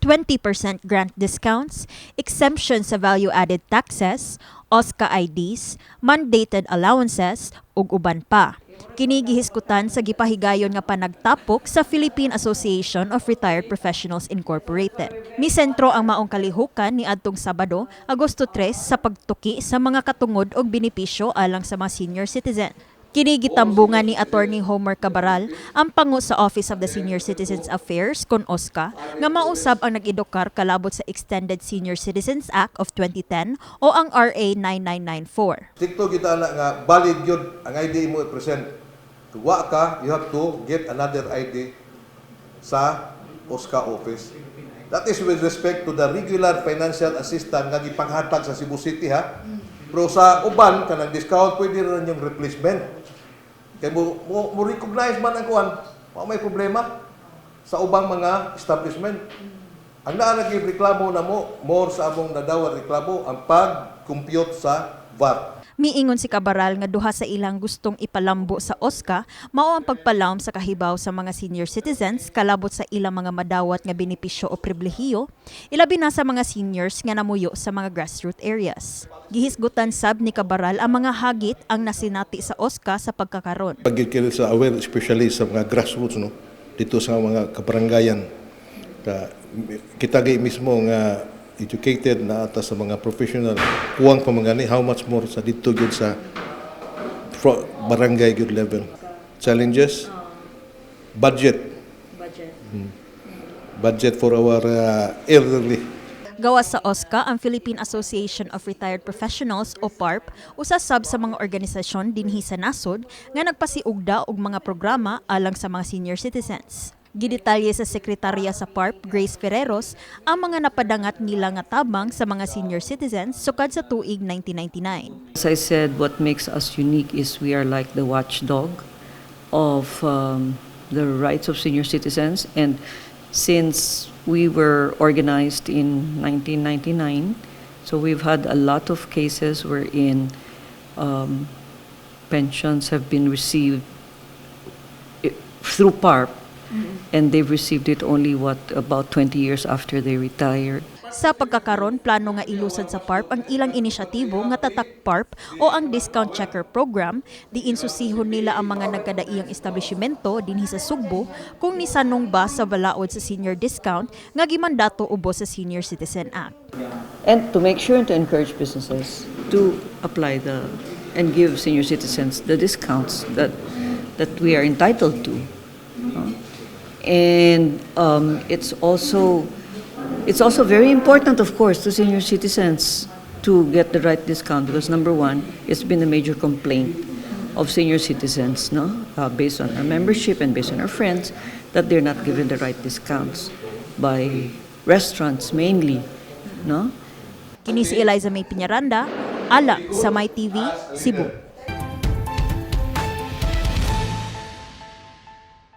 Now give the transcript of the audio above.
20% grant discounts, exemption sa value-added taxes, OSCA IDs, mandated allowances, ug uban pa. Kini gihiskutan sa gipahigayon nga panagtapok sa Philippine Association of Retired Professionals Incorporated. Misentro ang maong kalihukan ni adtong Sabado, Agosto 3, sa pagtuki sa mga katungod og benepisyo alang sa mga senior citizen. Kini gitambungan ni Attorney Homer Cabaral, ang pangu sa Office of the Senior Citizens Affairs kon OSCA, nga mausab ang nag-edukar kalabot sa Extended Senior Citizens Act of 2010 o ang RA 9994. Strikto kita na nga valid yun ang ID mo i-present. Kung wa ka, you have to get another ID sa OSCA office. That is with respect to the regular financial assistance nga gipanghatag sa Cebu City, ha. Pero sa uban kanang discount, pwede rin yung replacement. Kay mo recognize man ang kuan, wa may problema sa ubang mga establishment. Ang naa lagi reklamo na mo, more sa among nadawat reklamo ang pag-compute sa VAT. Miingon si Cabaral nga duha sa ilang gustong ipalambo sa OSCA mao ang pagpalawom sa kahibaw sa mga senior citizens kalabot sa ilang mga madawat nga benepisyo o pribilehiyo, ilabi na sa mga seniors nga namuyo sa mga grassroots areas. Gihisgutan sab ni Cabaral ang mga hagit ang nasinati sa OSCA sa pagkakaron. Pagkikil sa aware, especially sa mga grassroots, no, dito sa mga kabarangayan. Kita gay mismo nga educated na ata sa mga professional, kuwang pa mga ni, how much more sa dito gyud sa barangay gyud level. Challenges, budget. Budget for our elderly. Gawas sa OSCA, ang Philippine Association of Retired Professionals o PARP, usa sab sa mga organisasyon dinhi sa nasod nga nagpasiugda og mga programa alang sa mga senior citizens. Gidetalye sa sekretarya sa PARP, Grace Ferreros, ang mga napadangat nila nga tabang sa mga senior citizens sukad sa tuig 1999. As I said, what makes us unique is we are like the watchdog of the rights of senior citizens. And since we were organized in 1999, so we've had a lot of cases wherein pensions have been received through PARP, and they've received it only, what, about 20 years after they retired. Sa pagkakaron, plano nga ilusad sa PARP ang ilang inisyatibo nga Tatak PARP o ang Discount Checker Program, diin susihon nila ang mga nagkadaiyang establishmento dinhi sa Sugbo kung nisanong ba sa balaod sa senior discount nga gimandato ubos sa Senior Citizen Act. And to make sure and to encourage businesses to apply the and give senior citizens the discounts that we are entitled to. No? And it's also very important, of course, to senior citizens to get the right discount because, number one, it's been a major complaint of senior citizens, no, based on our membership and based on our friends, that they're not given the right discounts by restaurants mainly, no. Kini si Eliza May Piñaranda, alang sa My TV, Cebu.